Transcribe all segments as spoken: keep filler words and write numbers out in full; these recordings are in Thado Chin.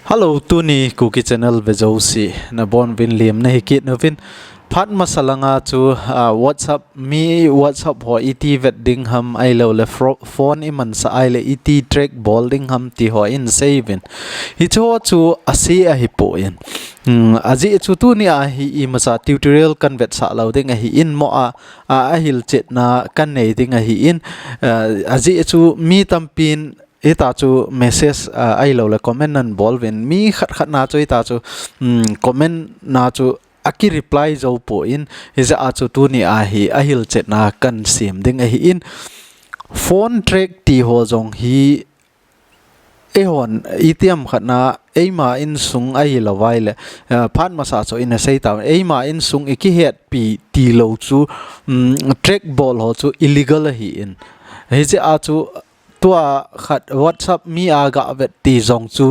Hello, tuni Kuki Channel ve jouse nabonuvin lemna hi kit uvin. Phat masa langa chu, ah, WhatsApp, mi WhatsApp ho iti vet ding ham ahilouleh fro-, phone imansah ahileh iti track bol ding ham ti ho in seiyuvin. Hiche ho chu ase ahipoi. Hmm, ajeh chu tuni a hi imacha tutorial kan vetsah lou ding ahin, mo a, a, ahilchetna kan nei ding ahin, ah, ajeh chu mi tampin hita chu message, ah, ahilouleh comment nanbol uvin, mi khat khat na chu hita chu, um, comment na chu aki reply jou poi, hijeh a chu tuni a hi ahilchetna kan sem ding ahin, phone track ti ho jong hi eihon itiham khat na eima insung ahilouva ahileh, ah, phat masa chu ina sei tauvin, eima insung ikihetpi tilou chu, um, track bol ho chu illegal ahin. Hijeh a chu tua khat WhatsApp mi a gavet ti jong chu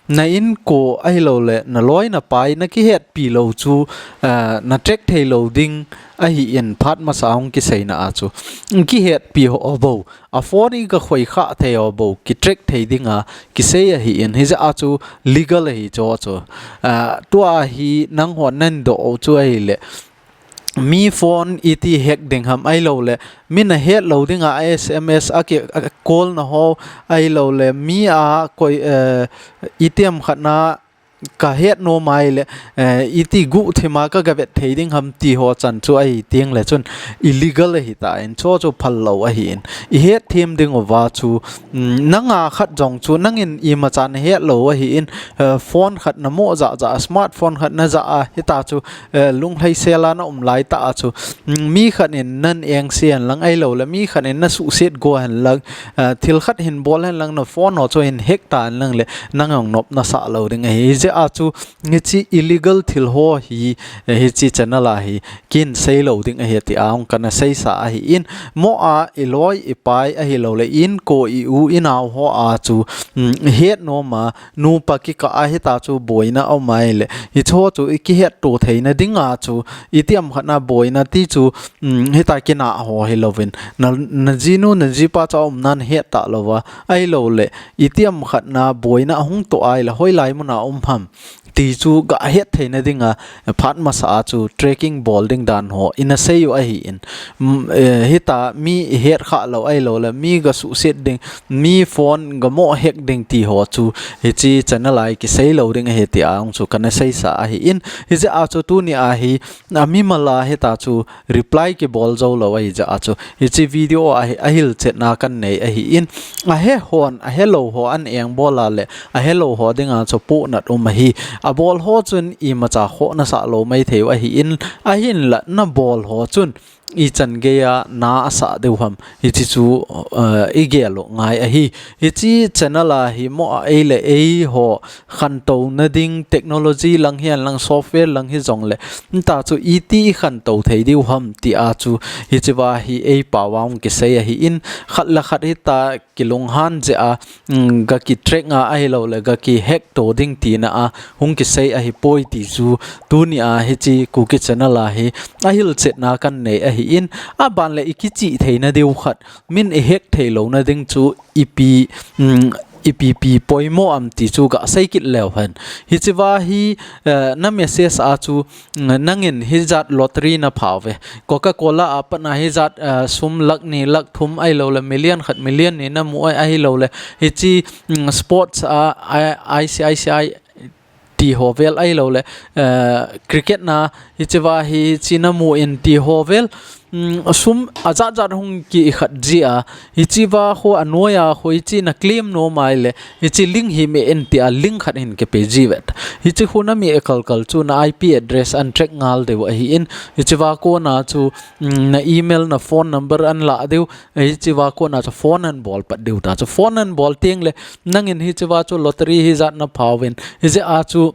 na inko ahilouleh naloi napai nakihetpi lou chu, ah, na track theilou ding ahin, phat masa hung kiseina a chu. Kihetpi ho bou, a phone iga khoi kha thei ho bou ki track thei dinga kisei ahin, hijeh a chu legal ahi chu chu. Ah, tua hi nanghon nahin doh u chu ahileh mi phone iti hack ding ham ahilouleh mi nahet lou dinga SMS aki, a call na ho ahilouleh mi a koi, eh, itiham khat na kahet nom ahileh, eh, iti guhthima kagavet thei ding ham ti ho chan chu ahi tengleh chun illegal ahitan, chu chu phal lou ahin. Ihet them diuva chu, um, nanga khat jong chu nangin imacha nahet lou ahin, eh, phone khat namo jah jah, smartphone khat najah a, hita chu, eh, lunglhai sela naum laitah a chu, um, mi khat in nahin engse hen lang ahilouleh mi khat in nasuhset go hen lang, eh, thil khat hin bol hen lang, na phone ho chu hin hack ta hen lang leh nang jong nop nasah lou ding ahi. Hijeh a chu hiche illegal thil ho hi, eh, hiche channel a hi kin seilou ding ahi tia hung kana seisa ahin, mo a iloi ipai ahilouleh inko i-u inao ho a chu, um, ihet nom a, nupa kikah a hita chu boina aum ahileh, hiche ho chu ikihetto theina dinga chu itiham khat na boina ti chu, um, hita kinah ho hilouvin, na, najinu najipa chu aumna nahet talouva ahilouleh itiham khat na boina ahung toh ahileh hoilai muna um ham ti chu gahet theina dinga phat masa a chu tracking bol ding dan ho ina seiyu ahin. Mm, eh, hita mi ihet kha lou ahilouleh mi gasuhset ding, mi phone gamo hack ding ti ho chu hiche channel a hi kiseilou ding ahi tia hung chu kana seisa ahin. Hijeh a chu tuni a hi, a mimal a hita chu reply kibol jou lou ahijeh a chu hiche video a hi ahilchetna kan nei ahin. Ahehon, ahelou ho ahin engbol a leh ahelou ho dinga chu pohnat um ahi. Abol ho chun imacha khoh nasah lou maithei u ahin, ahinlah nabol ho chun ichan geiya na asah diu ham, hiche chu, eh, igel u ngai ahi. Hiche channel a hi mo a ei le ei ho khantouna ding technology lang hihen lang software lang hijongleh, hita chu iti ikhantou thei diu ham tia chu hichea hi eipao a hung kisei ahin, khat le khat hita kilunghan jeh a, um, gaki track a ahilouleh gaki hack to ding tina a hung kisei ahipoi ti chu tuni a hiche Kuki channel a hi ahilchetna kan nei ahin, aban le ikichih theina diu khat, min ihack theilouna ding chu ipi, um, ipi pi poimo am ti chu gasei kit leu hen. Hichea hi, eh, na message a chu, mm, nangin hijat lottery napha uve. Coca-Cola a pat na hijat, eh, sum lakh ni lakh thum ahilouleh million khat million ni namu e ahilouleh hiche, mm, sports a, a, ICICI ti ho vel ahilouleh, eh, cricket na hichea hiche namu in ti ho vel, mm, sum ajat jat hung ki ikhat jia, hichea khu anoiya khu hiche na claim nom ahileh, hiche link hi meh in tia link khat hin kipe jiuve. Hiche khu nameh kalkal chu na IP address ahin track ngal diu ahin, hichea kona chu, mm, na email na phone number ahin lah diu, hichea kona chu phone ahin bol pat diu ta. Chu phone ahin bol tengleh, nangin hichea chu lottery hijat napha uvin, hijeh a chu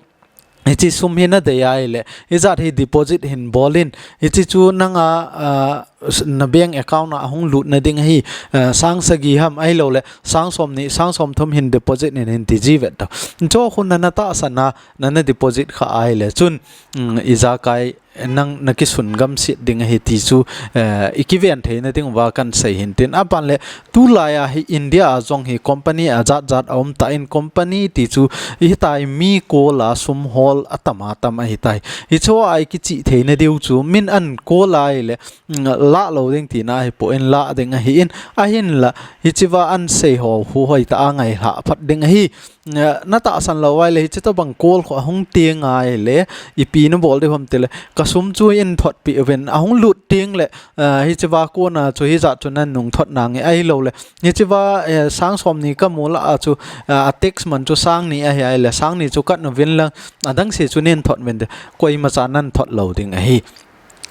hiche sum hi nadei ahileh, hijat hi deposit hin bol in, hiche chu nanga, ah, na bank account a hung lut na ding ahi, eh, sang sagi ham ahilou le sang som ni, sang som thum hin deposit in hin ti ji vet ta. Chu khu na na tahsan a, na na deposit kha ahile chun, um, ijakai nang na kisun gam sit ding ahi ti chu, eh, i kiven thei na ding uva kan sei hin tin. Aban le tulai a hi India a jong hi company a jat jat a um ta in company ti chu hitia mi kol a sum hol a tam a tam ahi tai. Hichu a i kichih thei na diu chu min an kol ahile, mm, lah lou ding tina hi po in lah ding ahi in ahin la hichi va an sei ho hu hoi ta a ngai hla phat ding ahi. Eh, na tahsan lou vai le hichi to bang kol khu ahung ting ahile ipi na bol ding ham ti le ka sum chu in thot pi ven ahung lut ting le, eh, hichi va kona chu hijat chu nan nung thot na nge ahilou le hichi va, eh, sang som ni ka mu la a chu, eh, a tax man chu sang ni ahi ahile sang ni chu kat nu vin lang adang se chu nen thot ven de koima cha nan thot lou ding ahi.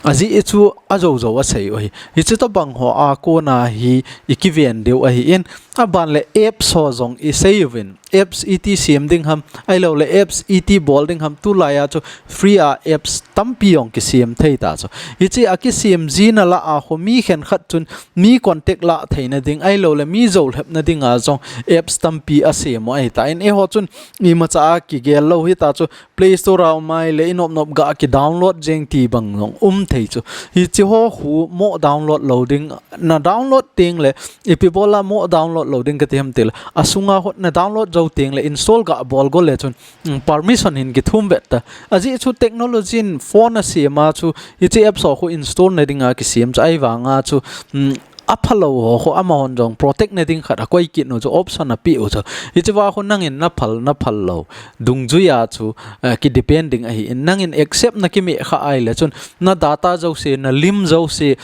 Ajeh chu a jou jou a sei u ahi. Hichi to bang ho a kona hi i kiven diu ahi in aban le apps ho jong i sei uvin. Apps iti siam ding ham, ahilou le apps iti bol ding ham tulai a chu free a apps tampi jong kisiam thei ta chu. Hichi a kisiam ji na la a khu mi khen khat chun mi contact lah thei na ding ahilou le mi jou lhep na ding a jong apps tampi a siam u ahi ta in eiho chun ima cha a kigel lou hi ta chu Play Store a um ahile i nop nop ga ki download jeng ti bang jong um thei chu. Hichi ho khu mo download lou ding, na download ting le ipi bol a mo download lou ding ka ti ham ti le. A sunga khu na download jou ting le install ga bol go le chun, mm, permission hin ki thum vet ta. Ajeh chu technology in phone a siam a chu hichi apps ho khu install na ding a kisiam chu ahi vang a chu, mm, a phalou ho khu amahon jong protect na ding khat a koi kit nu chu option a pe u chu. Hichi va khu nangin na phal, na phal lou. Dungjui a chu, eh, ki depend ding ahi in nangin accept na ki me kha ahile chun na data jouse, na lim jouse,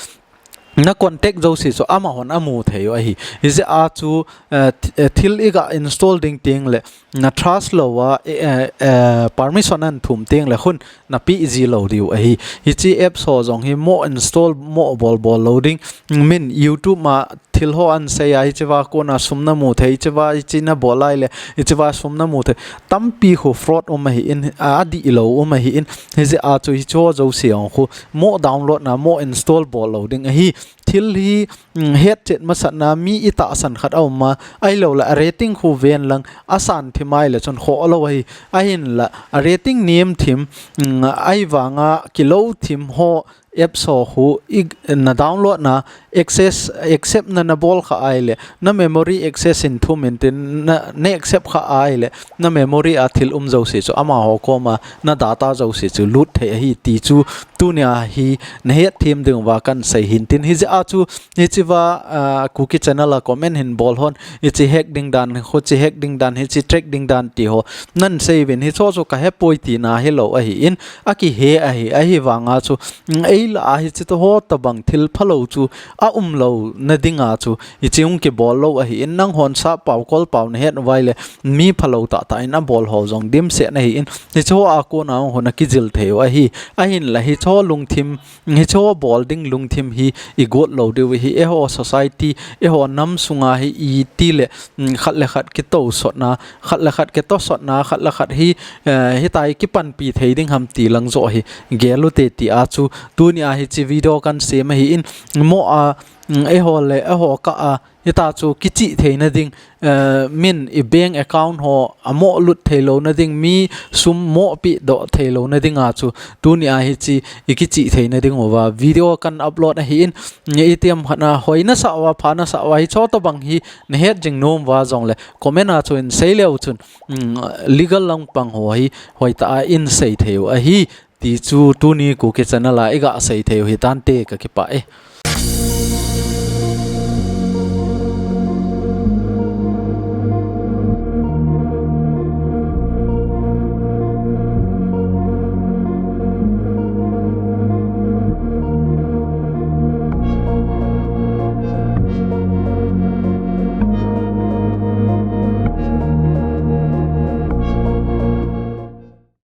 na contact jouse chu amahon a mu thei u ahi. Hijeh a chu, eh, th-, eh, thil i ga install ding ting le na trust lou a, eh, eh, eh, permission an thum ting le khun na pe ji lou diu ahi. Hichi apps ho jong hi mo install mo bol bol lou ding. Min YouTube ma thil ho an sei a hichi va kona sum na mu thei, hichi va hichi na bol ahile hichi va sum na mu thei. Tampi khu fraud um ahi in, a, a dih lou um ahi in. Hijeh a chu hichi ho jouse jong khu mo download na mo install bol lou ding ahi. Thil hi, mm, hetchet masat na mi i tahsan khat a um a, ahilou le a rating khu ven lang a san thim ahile chun khoh lou ahi. Ahin la a rating nem thim, mm, ahi vang a kilou thim ho apps ho khu i na download na access, accept na na bol kha ahile na memory access in thum in tin na, na accept kha ahile na memory a thil um jouse chu amaho koma na data jouse chu lut thei ahi ti chu tunia hi na het them ding uva kan sei hin tin. Hijeh a chu hichi va, ah, Kuki channel a comment hin bol hon, hichi hack ding dan, huchi hack ding dan, hichi track ding dan ti ho nan sei uvin, hicho chu ka hepoi tina hilou ahi in, a kihe ahi, ahi vang a chu, mm, ei lah a hichi to ho tabang thil phalou chu a um lou na ding a chu hichi hung kibol lou ahi in, nanghon sap pau kol pau na het uva ahile mi phalou tah tah in a bol ho jong dimset na hi in, hicho a kona hung hon a kijil thei u ahi. Ahin la hicho lungthim, hicho bol ding lungthim hi i got lou diu hi, eiho society, eiho nam sunga hi i ti le, mm, khat le khat kitousot na, khat le khat kitosot na, khat le khat hi, eh, hitia hi kipanpi thei ding ham ti lang joh hi gel u te ti a chu tunia hichi video kan sem ahi in, mo a, mm, eiho le eiho kah a hitia chu kichih thei na ding, eh, min i bank account ho a mo lut thei lou na ding, mi sum mo pi doh thei lou na ding a chu tunia hichi i kichih thei na ding uva video kan upload ahi in, i tiam khat na hoi na sa uva, pha na sa uva, hicho tabang hi na het jing nom uva jong le comment a chu in sei leu chun, mm, legal lang pang ho hi hoi tah a in sei thei u ahi ti chu tuni Kuki channel a i ga sei thei u hi tante ka kipah e.